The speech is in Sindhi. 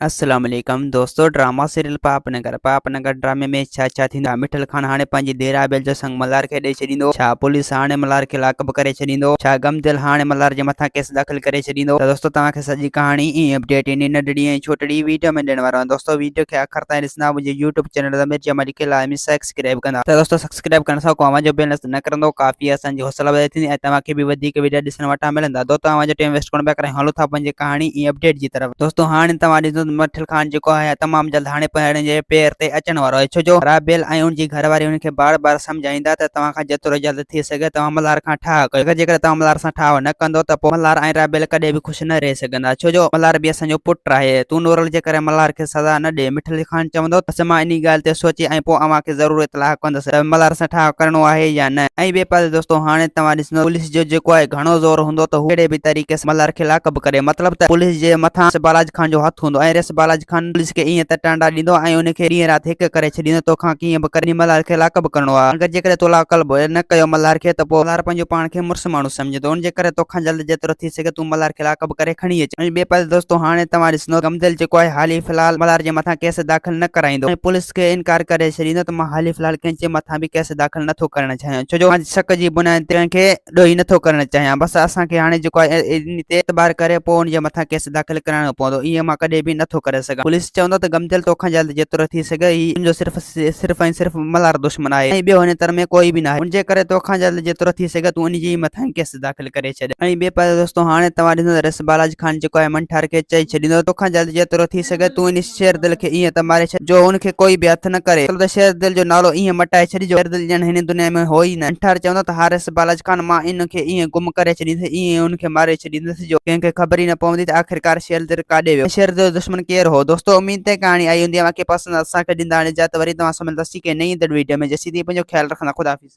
السلام عليڪم دوستو ڊراما سيريل پاپ نگر پاپ نگر ڊرامي ۾ ڇا ڇا ٿيندو مٺل خان هاڻي پنهنجي ڌيء رابيل جو سڱ ملهار کي ڏئي ڇڏيندو ڇا پوليس هاڻي ملهار کي لاڪ اپ ڪري ڇڏيندو ڇا غم دل هاڻي ملهار جي مٿان ڪيس داخل ڪري ڇڏيندو ته دوستو توهان کي سڄي ڪهاڻي ۽ اپڊيٽ انهي ننڍڙي ۽ ڇوٽڙي ويڊيو ۾ ڏيڻ وارو آهيان دوستو ويڊيو کي آخر تائين ڏسندا منهنجي يوٽيوب چينل ضمير جمالي کي لازمي سبسڪرائب ڪندا ته دوستو سبسڪرائب ڪرڻ سان ڪو اوهان جو بيلنس نه ڪرندو ڪافي اسان جي حوصلا افزائي ٿيندي ۽ توهان کي به وڌيڪ ويڊيا ڏسڻ وٽان ملندا دوستو اوهان جو ٽيم ويسٽ ڪونه پيا ڪرايون هلو ٿا پنهنجي ڪهاڻي ۽ اپڊيٽ جي طرف. دوستو هاڻي توهان ڏسندو ته مٺل خان جيڪو آهي تمام جلد هاڻي پنهنجي پير تي اچڻ وارو آهي ڇو جو رابيل ۽ ان جي گهر واري ان کي بار بار سمجهائيندا ته توهان کان جيترو جلد ٿي سگهي توهان ملهار کان ٺاهه ڪيو اگر جيڪڏهن توهان ملهار سان ٺاهه نه ڪندو ته پوء ملهار ۽ رابيل ڪڏهن به خوش نه رهي سگهندا ڇو جو ملهار به اسان جو پٽ آهي تون نورل جي ڪري ملهار کي سزا نه ڏي مٺل خان چوندو ته بس مان انهي ڳالهه تي سوچي ۽ پوء اوهان کي ضرور اطلاع ڪندس ته ملهار سان ٺاهه ڪرڻو آهي يا نه ۽ ٻئي پاسي دوستو هاڻي توهان ڏسندو پوليس جو جيڪو آهي گهڻو زور هوندو ته هو ڪهڙي به طريقي سان ملهار کي لاڪ اپ ڪري مطلب ته پوليس جي مٿان ريس بالاج خان جو هٿ هوندو ۽ ريس بالاج خان پوليس کي ائين ته ٽانڊا ڏيندو ۽ ان کي ڏينهن رات هڪ ڪري ڇڏيندو توکان ڪيئن به ڪري ملهار کي لاڪ اپ ڪرڻو آهي اگر جيڪڏهن تو لاڪ اپ نه ڪيو ملهار کي ته پوء ملهار پنهنجو پاڻ کي مڙس ماڻهو سمجهندو ان جي ڪري توکان جلد جيترو ٿي سگهي تون ملهار کي لاڪ اپ ڪري کڻي اچ ۽ ٻئي پاسي دوستو هاڻي توهان ڏسندو غمدل جيڪو آهي حالي في الحال ملهار جي مٿان ڪيس داخل نه ڪرائيندو ۽ پوليس کي انڪار ڪري ڇڏيندو ته مان حالي في الحال ڪنهن جي مٿان به ڪيس داخل نٿو ڪرڻ چاهيان ڇو جو مان شڪ جي بنياد تي ڪنهن کي ڏوهي نٿو ڪرڻ چاهيان بس اسان کي هاڻي جيڪو آهي ان تي اعتبار ڪري پوء ان جي مٿان ڪيس داخل ڪرائڻو پوندو ائين مان ڪڏهن به نٿو ڪري سگهان پوليس چوندو ته غمدل توکان جلد جيترو ٿي سگهي هي تنهنجو صرف صرف ۽ صرف ملهار دشمن آهي ۽ ٻيو هن تر ۾ ڪوئي به ناهي ان جي ڪري توکان جلد جيترو ٿي سگهي تون ان جي ئي مٿان ڪيس داخل ڪري ڇڏ ۽ ٻئي پاسي دوستو هاڻي توهان ڏسندو ته رس بالاج خان جيڪو آهي منٺار کي چئي ڇڏيندو توکان جلد جيترو ٿي سگهي تون ان شير دل کي ائين ته ماري ڇڏ جو ان کي ڪوئي به هٿ نه ڪري مطلب ته شير دل جو نالو ائين مٽائي ڇڏ جو شير دل ڄڻ هن دنيا ۾ هو ئي نه منٺار چوندو ته ها رس بالاج خان مان ان کي ائين گم ڪري ڇڏيندس ائين ان کي ماري ڇڏيندس جو ڪنهن کي خبر ئي نه پوندي ته آخرڪار شير دل ڪاڏي ويو ۽ شير دل جو دشمن ڪير هو دوستو اميد ته ڪهاڻي آئي هوندي اوهان کي پسند اسان کي ڏيندا هاڻي اجازت وري توهان سان ملنداسين ڪنهن نئين ايندڙ ويڊيو ۾ جيسين تائين پنهنجو خيال رکندا خدا حافظ.